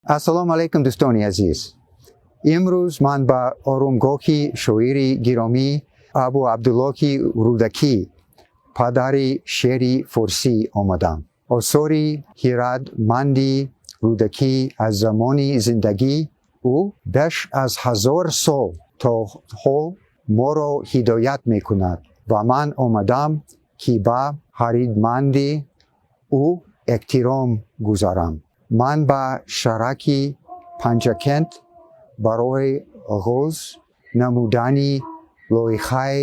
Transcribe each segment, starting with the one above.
Ассалому алайкум, дӯстони азиз. Имрӯз ман ба оромгоҳи шоири гиромӣ Абу Абдуллоҳи Рӯдакӣ, падари шеъри форсӣ, омадам. Осори хирадманди Рӯдакӣ аз замони зиндагии ӯ беш аз 1000 сол то ҳол моро ҳидоят мекунад ва ман омадам, ки ба хирадмандии ӯ эҳтиром гузарам. Ман ба шаҳраки Панҷакент барои оғоз намудани лоиҳаи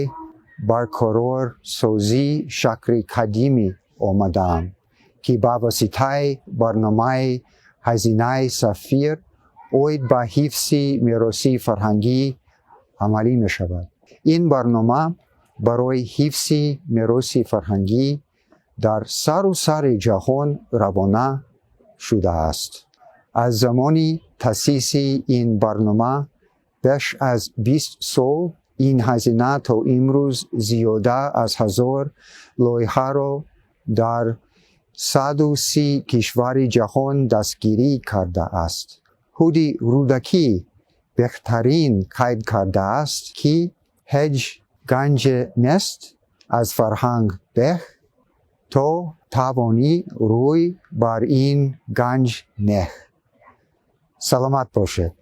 барқарорсозии шаҳри қадимӣ омадаам, ки ба воситаи барномаи Хазинаи Сафир оид ба ҳифзи мероси фарҳангӣ амалӣ мешавад. Ин барнома барои ҳифзи мероси фарҳангӣ дар сару сари ҷаҳон равона шудааст. Аз замони таъсиси ин барнома беш аз 20 сол ин хазина то имрӯз зиёда аз 1000 лоиҳаро дар 130 кишвари ҷаҳон дастгирӣ кардааст. Худи Рӯдакӣ беҳтарин қайд кардааст, ки ҳеҷ ганҷе нест аз фарҳанг беҳ, то тавонӣ рӯй бар ин ганҷ неҳ. Саломат бошед.